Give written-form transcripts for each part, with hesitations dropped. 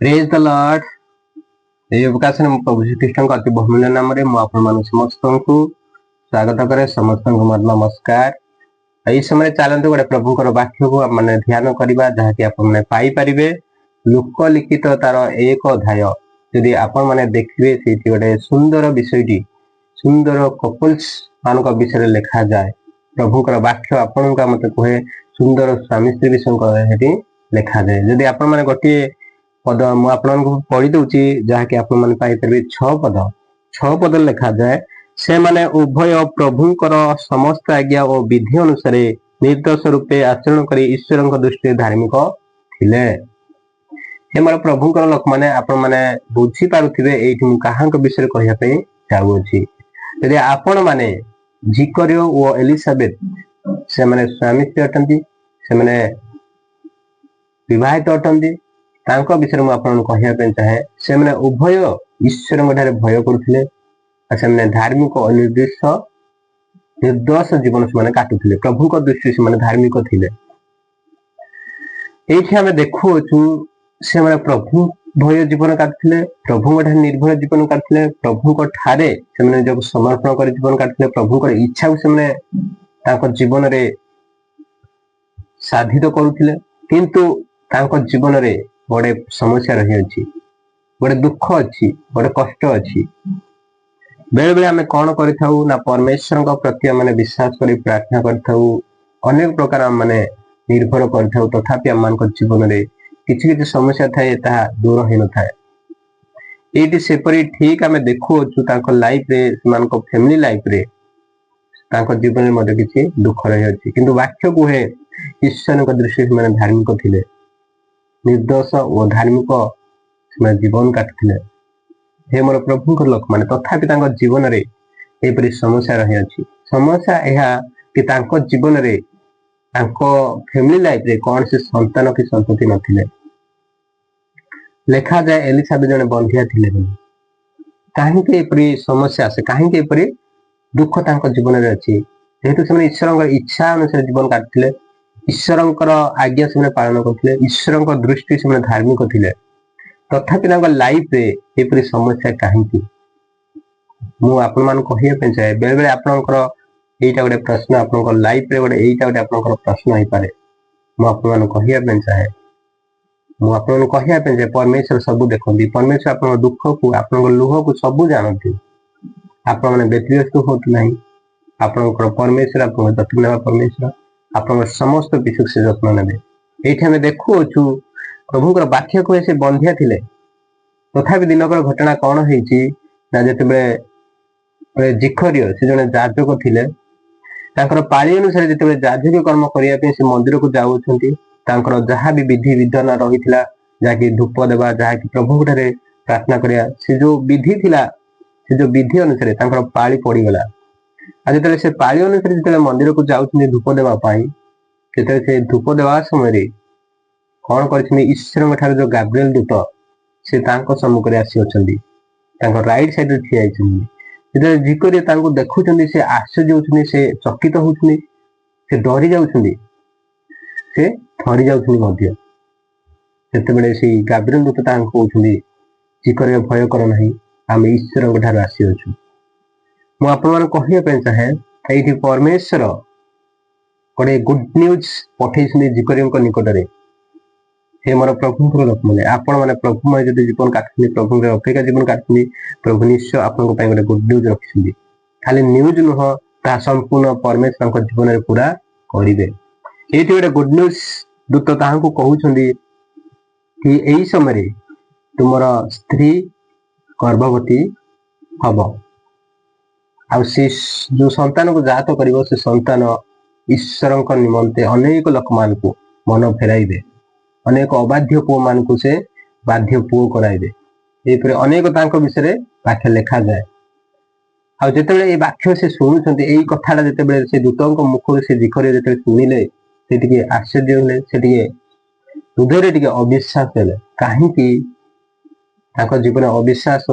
Praise ଦ Lord. ଏହି ଅବକାଶରେ ମୁଁ ପ୍ରଭୁ ଯୀଶୁଖ୍ରୀଷ୍ଟଙ୍କ ଅତି ବହୁମୂଲ୍ୟ ନାମରେ ମୁଁ ଆପଣମାନଙ୍କୁ ସମସ୍ତଙ୍କୁ ସ୍ୱାଗତ କରେ। ସମସ୍ତଙ୍କୁ ମୋର ନମସ୍କାର। ଏହି ସମୟରେ ଚାଲନ୍ତୁ, ଗୋଟେ ପ୍ରଭୁଙ୍କର ବାକ୍ୟକୁ ଆମେ ଧ୍ୟାନ କରିବା, ଯାହାକି ଆପଣମାନେ ପାଇପାରିବେ ଲୂକ ଲିଖିତ ତାର 1 ଅଧ୍ୟାୟ। ଯଦି ଆପଣମାନେ ଦେଖିବେ, ସେଇଠି ଗୋଟେ ସୁନ୍ଦର ବିଷୟଟି, ସୁନ୍ଦର କପଲ୍ସ ମାନଙ୍କ ବିଷୟରେ ଲେଖାଯାଏ। ପ୍ରଭୁଙ୍କର ବାକ୍ୟ ଆପଣଙ୍କୁ ମତେ କୁହେ, ସୁନ୍ଦର ସ୍ୱାମୀ ସ୍ତ୍ରୀ ବିଷୟଙ୍କ ସେଠି ଲେଖାଯାଏ। ଯଦି ଆପଣମାନେ ଗୋଟିଏ ପଦ ମୁଁ ଆପଣଙ୍କୁ ପଢି ଦଉଛି, ଯାହାକି ଆପଣମାନେ ପାଇପାରିବେ 6 ପଦ। 6 ପଦ ଲେଖାଯାଏ, ସେମାନେ ଉଭୟ ପ୍ରଭୁଙ୍କର ସମସ୍ତ ଆଜ୍ଞା ଓ ବିଧି ଅନୁସାରେ ନିର୍ଦ୍ଦୋଷ ରୂପେ ଆଚରଣ କରି ଈଶ୍ୱରଙ୍କ ଦୃଷ୍ଟିରେ ଧାର୍ମିକ ଥିଲେ। ହେ ମୋର ପ୍ରଭୁଙ୍କର ଲୋକମାନେ, ଆପଣମାନେ ବୁଝିପାରୁଥିବେ ଏଇଠି ମୁଁ କାହାଙ୍କ ବିଷୟରେ କହିବା ପାଇଁ ଯାଉଅଛି। ଯଦି ଆପଣମାନେ ଜିକରିୟ ଓ ଏଲିସାବେଥ, ସେମାନେ ସ୍ୱାମୀ ସ୍ତ୍ରୀ ଅଟନ୍ତି, ସେମାନେ ବିବାହିତ ଅଟନ୍ତି। ତାଙ୍କ ବିଷୟରେ ମୁଁ ଆପଣଙ୍କୁ କହିବା ପାଇଁ ଚାହେଁ। ସେମାନେ ଉଭୟ ଈଶ୍ୱରଙ୍କ ଠାରେ ଭୟ କରୁଥିଲେ ଆଉ ସେମାନେ ଧାର୍ମିକ, ନିର୍ଦ୍ଦିଷ୍ଟ, ନିର୍ଦ୍ଦୋଷ ଜୀବନ ସେମାନେ କାଟୁଥିଲେ। ପ୍ରଭୁଙ୍କ ଦୃଷ୍ଟିରେ ସେମାନେ ଧାର୍ମିକ ଥିଲେ। ଏଇଠି ଆମେ ଦେଖୁଅଛୁ, ସେମାନେ ପ୍ରଭୁ ଭୟ ଜୀବନ କାଟୁଥିଲେ, ପ୍ରଭୁଙ୍କ ଠାରେ ନିର୍ଭର ଜୀବନ କାଟୁଥିଲେ, ପ୍ରଭୁଙ୍କ ଠାରେ ସେମାନେ ନିଜକୁ ସମର୍ପଣ କରି ଜୀବନ କାଟୁଥିଲେ, ପ୍ରଭୁଙ୍କର ଇଚ୍ଛାକୁ ସେମାନେ ତାଙ୍କ ଜୀବନରେ ସାଧିତ କରୁଥିଲେ। କିନ୍ତୁ ତାଙ୍କ ଜୀବନରେ ଗୋଟେ ସମସ୍ୟା ରହିଅଛି, ଗୋଟେ ଦୁଃଖ ଅଛି, ଗୋଟେ କଷ୍ଟ ଅଛି। ବେଳେ ବେଳେ ଆମେ କଣ କରିଥାଉ ନା, ପରମେଶ୍ୱରଙ୍କ ପ୍ରତି ଆମେ ବିଶ୍ୱାସ କରି ପ୍ରାର୍ଥନା କରିଥାଉ, ଅନେକ ପ୍ରକାର ଆମେ ନିର୍ଭର କରିଥାଉ। ତଥାପି ଆମମାନଙ୍କ ଜୀବନରେ କିଛି କିଛି ସମସ୍ୟା ଥାଏ, ତାହା ଦୂର ହେଇନଥାଏ। ଏଇଠି ସେପରି ଠିକ ଆମେ ଦେଖୁଅଛୁ, ତାଙ୍କ ଲାଇଫରେ, ସେମାନଙ୍କ ଫ୍ୟାମିଲି ଲାଇଫରେ, ତାଙ୍କ ଜୀବନରେ ମଧ୍ୟ କିଛି ଦୁଃଖ ରହିଅଛି। କିନ୍ତୁ ବାକ୍ୟ କୁହେ, ଈଶ୍ୱରଙ୍କ ଦୃଷ୍ଟିରେ ସେମାନେ ଧାର୍ମିକ ଥିଲେ, ନିର୍ଦ୍ଦୋଷ ଓ ଧାର୍ମିକ ସେମାନେ ଜୀବନ କାଟୁଥିଲେ। ହେ ମୋର ପ୍ରଭୁଙ୍କ ଲୋକମାନେ, ତଥାପି ତାଙ୍କ ଜୀବନରେ ଏପରି ସମସ୍ୟା ରହିଅଛି। ସମସ୍ୟା ଏହା କି ତାଙ୍କ ଜୀବନରେ, ତାଙ୍କ ଫ୍ୟାମିଲି ଲାଇଫରେ କୌଣସି ସନ୍ତାନ କି ସନ୍ତତି ନଥିଲେ। ଲେଖାଯାଏ, ଏଲିସାବେଥ ଜଣେ ବନ୍ଧିଆ ଥିଲେ ବୋଲି। କାହିଁକି ଏପରି ସମସ୍ୟା ଆସେ? କାହିଁକି ଏପରି ଦୁଃଖ ତାଙ୍କ ଜୀବନରେ ଅଛି? ଯେହେତୁ ସେମାନେ ଈଶ୍ୱରଙ୍କ ଇଚ୍ଛା ଅନୁସାରେ ଜୀବନ କାଟୁଥିଲେ, ଈଶ୍ୱରଙ୍କର ଆଜ୍ଞା ସେମାନେ ପାଳନ କରୁଥିଲେ, ଈଶ୍ୱରଙ୍କ ଦୃଷ୍ଟି ସେମାନେ ଧାର୍ମିକ ଥିଲେ, ତଥାପି ତାଙ୍କ ଲାଇଫରେ ଏପରି ସମସ୍ୟା କାହିଁକି? ମୁଁ ଆପଣମାନଙ୍କୁ କହିବା ପାଇଁ ଚାହେଁ, ବେଳେ ବେଳେ ଆପଣଙ୍କର ଏଇଟା ଗୋଟେ ପ୍ରଶ୍ନ, ଆପଣଙ୍କ ଲାଇଫରେ ଗୋଟେ ଏଇଟା ଗୋଟେ ଆପଣଙ୍କର ପ୍ରଶ୍ନ ହେଇପାରେ। ମୁଁ ଆପଣମାନଙ୍କୁ କହିବା ପାଇଁ ଚାହେଁ, ମୁଁ ଆପଣଙ୍କୁ କହିବା ପାଇଁ ଚାହେଁ, ପରମେଶ୍ୱର ସବୁ ଦେଖନ୍ତି। ପରମେଶ୍ୱର ଆପଣଙ୍କ ଦୁଃଖକୁ, ଆପଣଙ୍କ ଲୁହକୁ ସବୁ ଜାଣନ୍ତି। ଆପଣମାନେ ବ୍ୟତିବ୍ୟସ୍ତ ହୁଅନ୍ତୁ ନାହିଁ। ଆପଣଙ୍କର ପରମେଶ୍ୱର ଆପଣଙ୍କ ଯତ୍ନ ନେବା ପରମେଶ୍ୱର। ଆପଣଙ୍କ ସମସ୍ତ ବିଷୟକୁ ସେ ଯତ୍ନ ନେବେ। ଏଇଠି ଆମେ ଦେଖୁଅଛୁ, ପ୍ରଭୁଙ୍କର ବାକ୍ୟ କୁହେ, ସେ ବନ୍ଧ୍ୟା ଥିଲେ। ତଥାପି ଦିନକର ଘଟଣା କଣ ହେଇଛି ନା, ଯେତେବେଳେ ଜିଖରିୟ, ସେ ଜଣେ ଯାଜକ ଥିଲେ, ତାଙ୍କର ପାଳି ଅନୁସାରେ ଯେତେବେଳେ ଯାଜକୀୟ କର୍ମ କରିବା ପାଇଁ ସେ ମନ୍ଦିରକୁ ଯାଉଛନ୍ତି, ତାଙ୍କର ଯାହା ବି ବିଧି ବିଧାନ ରହିଥିଲା, ଯାହାକି ଧୂପ ଦେବା, ଯାହାକି ପ୍ରଭୁଙ୍କ ଠାରେ ପ୍ରାର୍ଥନା କରିବା, ସେ ଯୋଉ ବିଧି ଥିଲା, ସେ ଯୋଉ ବିଧି ଅନୁସାରେ ତାଙ୍କର ପାଳି ପଡିଗଲା। ଆଉ ଯେତେବେଳେ ସେ ପାଳି ଅନୁସାରେ ଯେତେବେଳେ ମନ୍ଦିରକୁ ଯାଉଛନ୍ତି ଧୂପ ଦେବା ପାଇଁ, ସେତେବେଳେ ସେ ଧୂପ ଦେବା ସମୟରେ କଣ କରିଛନ୍ତି? ଈଶ୍ୱରଙ୍କ ଠାରୁ ଯୋଉ ଗାବ୍ରିଏଲ ଦୂତ, ସେ ତାଙ୍କ ସମ୍ମୁଖରେ ଆସି ଅଛନ୍ତି, ତାଙ୍କ ରାଇଟ ସାଇଡରେ ଠିଆ ହେଇଛନ୍ତି। ଯେତେବେଳେ ଜିକରିୟ ତାଙ୍କୁ ଦେଖୁଛନ୍ତି, ସେ ଆଶ୍ଚର୍ଯ୍ୟ ହଉଛନ୍ତି, ସେ ଚକିତ ହଉଛନ୍ତି, ସେ ଡରି ଯାଉଛନ୍ତି, ସେ ଥରି ଯାଉଛନ୍ତି ମଧ୍ୟ। ସେତେବେଳେ ସେଇ ଗାବ୍ରିଏଲ ଦୂତ ତାଙ୍କୁ କହୁଛନ୍ତି, "ଜିକରିୟ, ଭୟ କର ନାହିଁ, ଆମେ ଈଶ୍ୱରଙ୍କ ଠାରୁ ଆସିଅଛୁ।" ମୁଁ ଆପଣମାନଙ୍କୁ କହିବା ପାଇଁ ଚାହେଁ, ଏଇଠି ପରମେଶ୍ୱର ଗୋଟେ ଗୁଡ ନ୍ୟୁଜ ପଠେଇଛନ୍ତି ଜିକରିୟଙ୍କ ନିକଟରେ। ହେ ମୋର ପ୍ରଭୁଙ୍କର ଲୋକମାନେ, ଆପଣମାନେ ପ୍ରଭୁମୟ ଯଦି ଜୀବନ କାଟୁଛନ୍ତି, ପ୍ରଭୁଙ୍କର ଅପେକ୍ଷା ଜୀବନ କାଟୁଛନ୍ତି, ପ୍ରଭୁ ନିଶ୍ଚୟ ଆପଣଙ୍କ ପାଇଁ ଗୋଟେ ଗୁଡ ନ୍ୟୁଜ ରଖିଛନ୍ତି। ଖାଲି ନ୍ୟୁଜ ନୁହଁ, ତାହା ସମ୍ପୂର୍ଣ୍ଣ ପରମେଶ୍ୱରଙ୍କ ଜୀବନରେ ପୁରା କରିବେ। ଏଇଠି ଗୋଟେ ଗୁଡ ନ୍ୟୁଜ ଦୂତ ତାହାଙ୍କୁ କହୁଛନ୍ତି କି ଏଇ ସମୟରେ ତୁମର ସ୍ତ୍ରୀ ଗର୍ଭବତୀ ହବ, ଆଉ ସେ ଯୋଉ ସନ୍ତାନକୁ ଜାତ କରିବ, ସେ ସନ୍ତାନ ଈଶ୍ୱରଙ୍କ ନିମନ୍ତେ ଅନେକ ଲୋକମାନଙ୍କୁ ମନ ଫେରାଇବେ, ଅନେକ ଅବାଧ୍ୟ ପୁଅ ମାନଙ୍କୁ ସେ ବାଧ୍ୟ ପୁଅ କରାଇବେ। ଏହିପରି ଅନେକ ତାଙ୍କ ବିଷୟରେ ବାକ୍ୟ ଲେଖାଯାଏ। ଆଉ ଯେତେବେଳେ ଏଇ ବାକ୍ୟ ସେ ଶୁଣୁଛନ୍ତି, ଏଇ କଥାଟା ଯେତେବେଳେ ସେ ଦୂତଙ୍କ ମୁଖରୁ ସେ ଜିଖରିୟ ଯେତେବେଳେ ଶୁଣିଲେ, ସେ ଟିକେ ଆଶ୍ଚର୍ଯ୍ୟ ହେଲେ, ସେ ଟିକେ ହୃଦୟରେ ଟିକେ ଅବିଶ୍ୱାସ ହେଲେ। କାହିଁକି ତାଙ୍କ ଜୀବନ ଅବିଶ୍ୱାସ?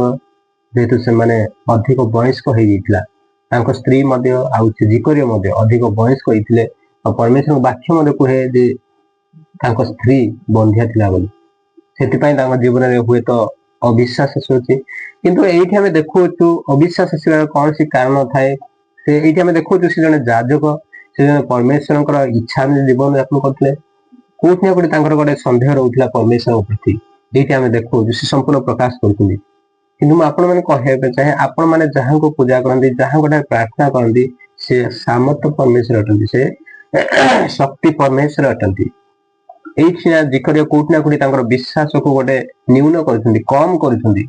ଯେହେତୁ ସେମାନେ ଅଧିକ ବୟସ୍କ ହେଇଯାଇଥିଲା, ତାଙ୍କ ସ୍ତ୍ରୀ ମଧ୍ୟ ଆଉ ସେ ଜିକରିୟ ମଧ୍ୟ ଅଧିକ ବୟସ୍କ ହେଇଥିଲେ। ଆଉ ପରମେଶ୍ୱରଙ୍କ ବାକ୍ୟ ମଧ୍ୟ କୁହେ ଯେ ତାଙ୍କ ସ୍ତ୍ରୀ ବନ୍ଧ୍ୟା ଥିଲା ବୋଲି। ସେଥିପାଇଁ ତାଙ୍କ ଜୀବନରେ ହୁଏତ ଅବିଶ୍ୱାସ ଆସୁଅଛି। କିନ୍ତୁ ଏଇଠି ଆମେ ଦେଖୁଅଛୁ, ଅବିଶ୍ୱାସ ଆସିବାର କୌଣସି କାରଣ ଥାଏ। ସେ ଏଇଠି ଆମେ ଦେଖୁଅଛୁ, ସେ ଜଣେ ଯାଜକ, ସେ ଜଣେ ପରମେଶ୍ୱରଙ୍କର ଇଚ୍ଛା ଅନୁଯାୟୀ ଜୀବନ ଯାପନ କରୁଥିଲେ। କୋଉଠି ନା କୋଉଠି ତାଙ୍କର ଗୋଟେ ସନ୍ଦେହ ରହୁଥିଲା ପରମେଶ୍ୱରଙ୍କ ପ୍ରତି। ଏଇଠି ଆମେ ଦେଖୁଅଛୁ, ସେ ସମ୍ପୂର୍ଣ୍ଣ ପ୍ରକାଶ କରୁଛନ୍ତି। କିନ୍ତୁ ମୁଁ ଆପଣ ମାନେ କହିବା ପାଇଁ ଚାହେଁ, ଆପଣ ମାନେ ଯାହାଙ୍କୁ ପୂଜା କରନ୍ତି, ଯାହାଙ୍କ ଠାରେ ପ୍ରାର୍ଥନା କରନ୍ତି, ସେ ସାମର୍ଥ୍ୟ ପରମେଶ୍ୱର ଅଟନ୍ତି, ସେ ଶକ୍ତି ପରମେଶ୍ୱର ଅଟନ୍ତି। ଏଇଠି ନା ଜିକରିୟ କୋଉଠି ନା କୋଉଠି ତାଙ୍କର ବିଶ୍ୱାସକୁ ଗୋଟେ ନ୍ୟୁନ କରୁଛନ୍ତି, କମ କରୁଛନ୍ତି।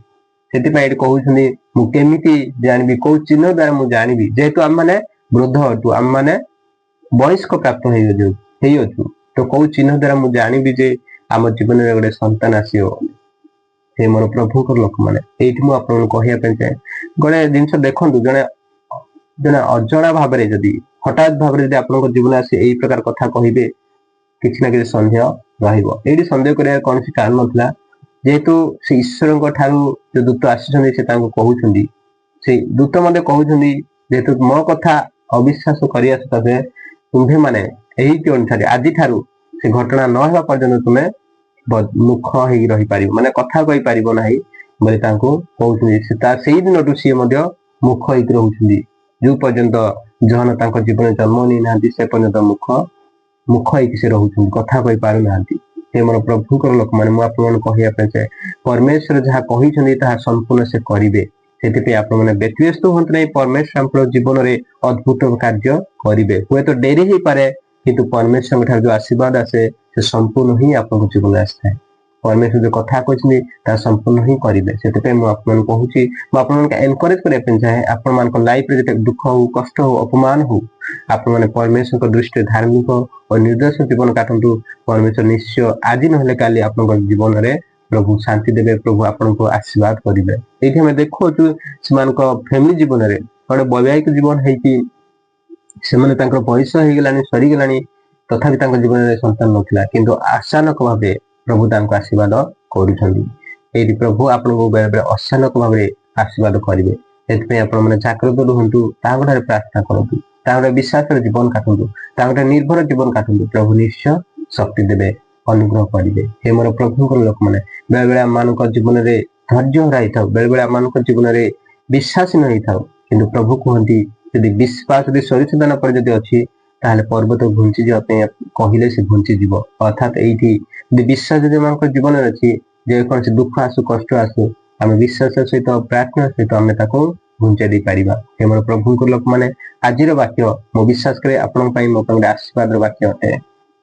ସେଥିପାଇଁ ଏଇଠି କହୁଛନ୍ତି, ମୁଁ କେମିତି ଜାଣିବି, କୋଉ ଚିହ୍ନ ଦ୍ୱାରା ମୁଁ ଜାଣିବି, ଯେହେତୁ ଆମମାନେ ବୃଦ୍ଧ ଅଟୁ, ଆମମାନେ ବୟସ୍କ ପ୍ରାପ୍ତ ହେଇଅଛୁ। ତ କୋଉ ଚିହ୍ନ ଦ୍ୱାରା ମୁଁ ଜାଣିବି ଯେ ଆମ ଜୀବନରେ ଗୋଟେ ସନ୍ତାନ ଆସିବ? ହେ ମୋର ପ୍ରଭୁଙ୍କର ଲୋକମାନେ, ଏଇଠି ମୁଁ ଆପଣଙ୍କୁ କହିବା ପାଇଁ ଚାହେଁ ଗୋଟେ ଜିନିଷ। ଦେଖନ୍ତୁ, ଜଣେ ଜଣେ ଅଜଣା ଭାବରେ ଯଦି ହଠାତ୍ ଭାବରେ ଯଦି ଆପଣଙ୍କ ଜୀବନ ଆସି ଏଇ ପ୍ରକାର କଥା କହିବେ, କିଛି ନା କିଛି ସନ୍ଦେହ ରହିବ। ଏଇଠି ସନ୍ଦେହ କରିବାର କୌଣସି କାରଣ ନଥିଲା, ଯେହେତୁ ସେ ଈଶ୍ୱରଙ୍କ ଠାରୁ ଯୋଉ ଦୂତ ଆସିଛନ୍ତି, ସେ ତାଙ୍କୁ କହୁଛନ୍ତି। ସେ ଦୂତ ମଧ୍ୟ କହୁଛନ୍ତି, ଯେହେତୁ ମୋ କଥା ଅବିଶ୍ୱାସ କରିବା ସକାଶେ ତୁମ୍ଭେ ମାନେ ଏହି ଅନୁସାରେ ଆଜିଠାରୁ ସେ ଘଟଣା ନ ହେବା ପର୍ଯ୍ୟନ୍ତ ତୁମେ ମୁଖ ହେଇକି ରହିପାରିବ, ମାନେ କଥା କହିପାରିବ ନାହିଁ ବୋଲି ତାଙ୍କୁ କହୁଛନ୍ତି। ସେ ତା ସେଇ ଦିନଠୁ ସିଏ ମଧ୍ୟ ମୁଖ ହେଇକି ରହୁଛନ୍ତି। ଯୋଉ ପର୍ଯ୍ୟନ୍ତ ଯୋହନ ତାଙ୍କ ଜୀବନରେ ଜନ୍ମ ନେଇନାହାନ୍ତି, ସେ ପର୍ଯ୍ୟନ୍ତ ମୁଖ ମୁଖ ହେଇକି ସେ ରହୁଛନ୍ତି, କଥା କହିପାରୁନାହାନ୍ତି। ହେ ମୋର ପ୍ରଭୁଙ୍କର ଲୋକମାନେ, ମୁଁ ଆପଣମାନଙ୍କୁ କହିବା ପାଇଁ ଚାହେଁ, ପରମେଶ୍ୱର ଯାହା କହିଛନ୍ତି ତାହା ସମ୍ପୂର୍ଣ୍ଣ ସେ କରିବେ। ସେଥିପାଇଁ ଆପଣମାନେ ବ୍ୟତିବ୍ୟସ୍ତ ହୁଅନ୍ତୁ ନାହିଁ। ପରମେଶ୍ୱର ଆପଣଙ୍କ ଜୀବନରେ ଅଦ୍ଭୁତ କାର୍ଯ୍ୟ କରିବେ। ହୁଏତ ଡେରି ହେଇପାରେ, କିନ୍ତୁ ପରମେଶ୍ୱରଙ୍କ ଠାରୁ ଯୋଉ ଆଶୀର୍ବାଦ ଆସେ, ସେ ସମ୍ପୂର୍ଣ୍ଣ ହିଁ ଆପଣଙ୍କ ଜୀବନରେ ଆସିଥାଏ। ପରମେଶ୍ୱର ଯୋଉ କଥା କହିଛନ୍ତି, ତାହା ସମ୍ପୂର୍ଣ୍ଣ ହିଁ କରିବେ। ସେଥିପାଇଁ ମୁଁ ଆପଣମାନଙ୍କୁ କହୁଛି, ମୁଁ ଆପଣମାନଙ୍କୁ ଏନକରେଜ କରିବା ପାଇଁ ଚାହେଁ, ଆପଣମାନଙ୍କ ଲାଇଫରେ ଯେତେ ଦୁଃଖ ହଉ, କଷ୍ଟ ହଉ, ଅପମାନ ହଉ, ଆପଣମାନେ ପରମେଶ୍ୱରଙ୍କ ଦୃଷ୍ଟିରେ ଧାର୍ମିକ ଓ ନିର୍ଦ୍ଦୋଷ ଜୀବନ କାଟନ୍ତୁ। ପରମେଶ୍ୱର ନିଶ୍ଚୟ ଆଜି ନହେଲେ କାଲି ଆପଣଙ୍କ ଜୀବନରେ ପ୍ରଭୁ ଶାନ୍ତି ଦେବେ, ପ୍ରଭୁ ଆପଣଙ୍କୁ ଆଶୀର୍ବାଦ କରିବେ। ଏଇଠି ଆମେ ଦେଖୁଅଛୁ, ସେମାନଙ୍କ ଫ୍ୟାମିଲି ଜୀବନରେ ଗୋଟେ ବୈବାହିକ ଜୀବନ ହେଇକି ସେମାନେ ତାଙ୍କର ବୟସ ହେଇଗଲାଣି, ସରିଗଲାଣି, ତଥାପି ତାଙ୍କ ଜୀବନରେ ସନ୍ତାନ ନଥିଲା। କିନ୍ତୁ ଅଚାନକ ଭାବେ ପ୍ରଭୁ ତାଙ୍କୁ ଆଶୀର୍ବାଦ କରୁଛନ୍ତି। ଏଇଠି ପ୍ରଭୁ ଆପଣଙ୍କୁ ବେଳେ ବେଳେ ଅଚାନକ ଭାବରେ ଆଶୀର୍ବାଦ କରିବେ। ସେଥିପାଇଁ ଆପଣମାନେ ଜାଗ୍ରତ ରୁହନ୍ତୁ, ତାଙ୍କଠାରେ ପ୍ରାର୍ଥନା କରନ୍ତୁ, ତାଙ୍କର ବିଶ୍ୱାସରେ ଜୀବନ କାଟନ୍ତୁ, ତାଙ୍କଠାରେ ନିର୍ଭର ଜୀବନ କାଟନ୍ତୁ। ପ୍ରଭୁ ନିଶ୍ଚୟ ଶକ୍ତି ଦେବେ, ଅନୁଗ୍ରହ କରିବେ। ହେ ମୋର ପ୍ରଭୁଙ୍କର ଲୋକମାନେ, ବେଳେ ବେଳେ ଆମମାନଙ୍କ ଜୀବନରେ ଧୈର୍ଯ୍ୟ ହରାଇଥାଉ, ବେଳେ ବେଳେ ଆମମାନଙ୍କ ଜୀବନରେ ବିଶ୍ୱାସୀ ନ ହେଇଥାଉ। କିନ୍ତୁ ପ୍ରଭୁ କୁହନ୍ତି, ଯଦି ବିଶ୍ୱାସ ଯଦି ସୋରିଷ ଦାନା ପରି ଯଦି ଅଛି, ତାହେଲେ ପର୍ବତ ଘୁଞ୍ଚି ଯିବା ପାଇଁ କହିଲେ ସେ ଘୁଞ୍ଚିଯିବ। ଅର୍ଥାତ୍ ଏଇଠି ଯଦି ବିଶ୍ୱାସ ଯଦି ଆମଙ୍କ ଜୀବନରେ ଅଛି, ଯେକୌଣସି ଦୁଃଖ ଆସୁ, କଷ୍ଟ ଆସୁ, ଆମେ ବିଶ୍ୱାସ ସହିତ, ପ୍ରାର୍ଥନା ସହିତ ଆମେ ତାକୁ ଘୁଞ୍ଚେଇ ଦେଇପାରିବା। ହେ ମୋର ପ୍ରଭୁଙ୍କ ଲୋକମାନେ, ଆଜିର ବାକ୍ୟ ମୁଁ ବିଶ୍ୱାସ କରେ ଆପଣଙ୍କ ପାଇଁ, ମୋ ପାଇଁ ଗୋଟେ ଆଶୀର୍ବାଦର ବାକ୍ୟ ଅଟେ।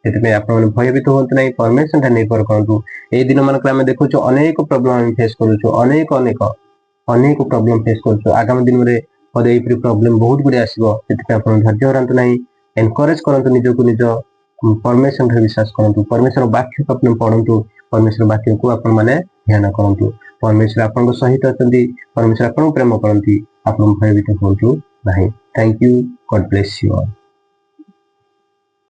ସେଥିପାଇଁ ଆପଣମାନେ ଭୟଭୀତ ହୁଅନ୍ତୁ ନାହିଁ, ପରମେଶ୍ୱର ନିର୍ଭର କରନ୍ତୁ। ଏଇ ଦିନ ମାନଙ୍କରେ ଆମେ ଦେଖୁଛୁ, ଅନେକ ପ୍ରୋବ୍ଲେମ ଆମେ ଫେସ୍ କରୁଛୁ, ଅନେକ ଅନେକ ଅନେକ ପ୍ରୋବ୍ଲେମ ଫେସ୍ କରୁଛୁ। ଆଗାମୀ ଦିନରେ ବୋଧେ ଏଇପରି ପ୍ରୋବ୍ଲେମ ବହୁତ ଗୁଡିଏ ଆସିବ। ସେଥିପାଇଁ ଆପଣ ଧୈର୍ଯ୍ୟ ହରାନ୍ତୁ ନାହିଁ, ଏନକରେଜ କରନ୍ତୁ ନିଜକୁ ନିଜ, ପରମେଶ୍ୱର ବିଶ୍ୱାସ କରନ୍ତୁ, ପରମେଶ୍ୱର ବାକ୍ୟକୁ ଆପଣ ପଢନ୍ତୁ, ପରମେଶ୍ୱର ବାକ୍ୟକୁ ଆପଣ ମାନେ ଧ୍ୟାନ କରନ୍ତୁ। ପରମେଶ୍ୱର ଆପଣଙ୍କ ସହିତ ଅଛନ୍ତି, ପରମେଶ୍ୱର ଆପଣଙ୍କୁ ପ୍ରେମ କରନ୍ତି। ଆପଣ ଭୟଭୀତ ହୁଅନ୍ତୁ ନାହିଁ। Thank you. God bless you all.